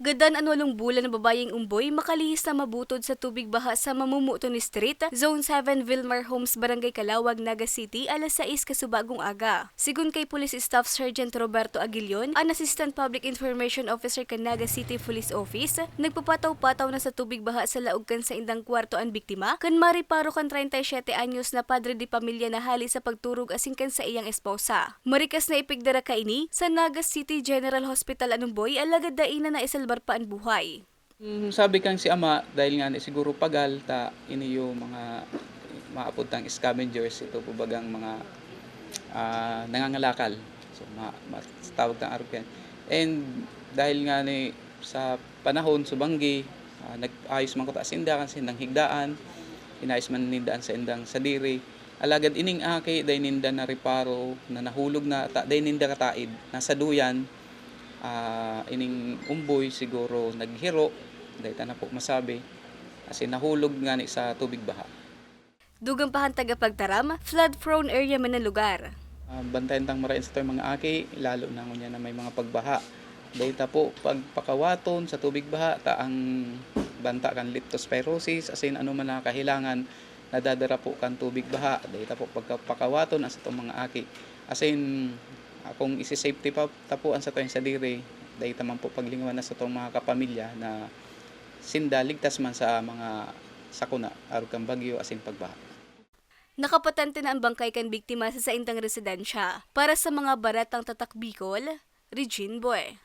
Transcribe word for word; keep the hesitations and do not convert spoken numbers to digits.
Gadan an walong bulan na babayeng umboy makalihis na mabutod sa tubig baha sa Mamumuton Street, Zone seven, Vilmar Homes, Barangay Calawag, Naga City, alas sais kasubagong aga. Sigon kay Police Staff Sergeant Roberto Aguilion, an Assistant Public Information Officer kan Naga City Police Office, nagpapataw-pataw na sa tubig baha sa laog kan saindang kwarto an biktima, kan mariparo kan treinta y siete anyos na padre de pamilya na hali sa pagturog asin kan saiyang esposa. Marikas na ipigdara kaini sa Naga City General Hospital an umboy, alagad dai na naisalbar pa an buhay. Mm, sabi kan si ama, dahil nga ni siguro pagal ta, ini yung mga maapod tang scavengers, ito po bagang mga, ah, nangangalakal. So, ma-, ma-, tawag tang arog yan. And dahil nga ni sa panahon, subanggi, ah, nag-ayos man ko ta sinda, kan sindang higdaan, inayos man ninda an saindang sadiri. Alagad ining aki, dai ninda nariparo na nahulog na, ta-, dai ninda kataid. Nasa duyan, ah, ining umboy siguro naghiro, dai ta na po masabi. Asin nahulog ngani sa tubig baha. Dugang pa kan tagapagtaram, flood-prone area man an lugar. Ah, bantayan tang marain sa mga aki, lalo na ngunyan na may mga pagbaha. Dai ta po pagpakawaton sa tubig baha, ta ang banta kan leptospirosis, asin ano man na kahilangan, nadadara po kan tubig baha. Dai ta po pagpakawaton ang satong mga aki. Asin, ah, kung isi-safety pa, ta po ang satong sadiri, dai ta man po paglingawan ang satong mga kapamilya na sinda ligtas man sa mga sakuna, arog kan bagyo asin pagbaha. Nakapatente na an bangkay kan biktima sa saindang residensya. Para sa mga baratang tatak Bicol, Regine Boy.